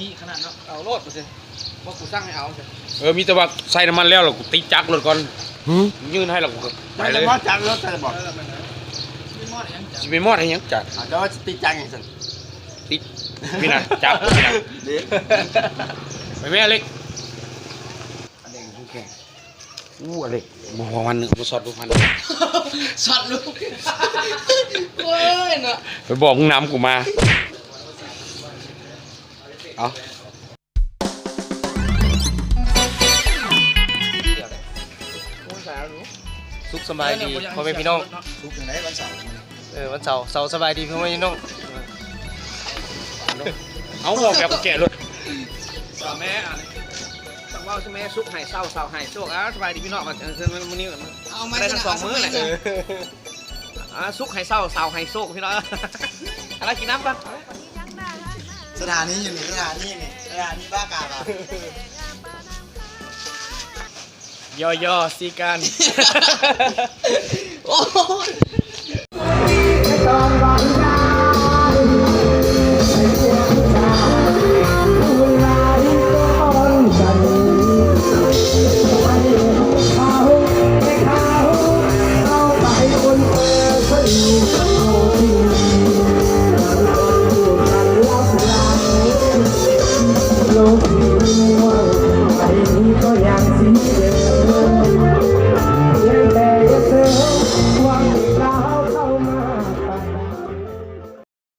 ນີ້ຂະໜາດເນາະ ເອົາໂລດວ່າຊິ ພວກກູສັ່ງໃຫ້ເອົາ ເອີ ມີແຕ່ວ່າໃສ່ນ້ຳມັນແລ້ວ ແລ້ວກູຕິດຈັກໂລດກ່ອນ ຫື ຍື່ນໃຫ້ແລ້ວກູກໍໄປເລີຍ ມາຈັກລົດໃສ່ບໍ່ ເອີ ແມ່ນແລ້ວ ຊິໄປມອດໃຫ້ຫຍັງຈັກ ເຈົ້າວ່າຊິຕິດຈັກຫຍັງຊັ້ນ ຕິດ ນີ້ນະ ຈັກນີ້ນະ ເດ້ ໄປແມ່ເລັກ ອັນນີ້ແຂງ ອູ້ ອາເລັກ ບໍ່ພໍພັນໜຶ່ງ ເອົາມາຊັອດດູພັນ ຊັອດລູກ ໂອ້ຍເນາະ ໄປບອກມຶງນຳກູມາ ເອົາ ສຸກສະບາຍດີພໍ່ແມ່ພີ່ນ້ອງ ສຸກຈັ່ງໃດວັນເສົາ ເອີ ວັນເສົາ ເສົາສະບາຍດີພໍ່ແມ່ພີ່ນ້ອງ ເອົາ ເວົ້າແບບແກ່ລົດ ສາວແມ່ ຕ້ອງເວົ້າຊື່ແມ່ ສຸກໃຫ້ເສົາ ເສົາໃຫ້ໂຊກ ອ່າ ສະບາຍດີພີ່ນ້ອງ ມາເຊີນມື້ນີ້ ເອົາມາທັງສອງມື້ແຫຼະ ເອີ ອ່າ ສຸກໃຫ້ເສົາ ເສົາໃຫ້ໂຊກພີ່ນ້ອງ ອາ ກິນນ້ຳກ່ອນ ສະຖານີຢູ່ນີ້ ສະຖານີນີ້ ສະຖານີບ້າກາບ ຍໍໆ ຊິກັນ ໂອ້ຍ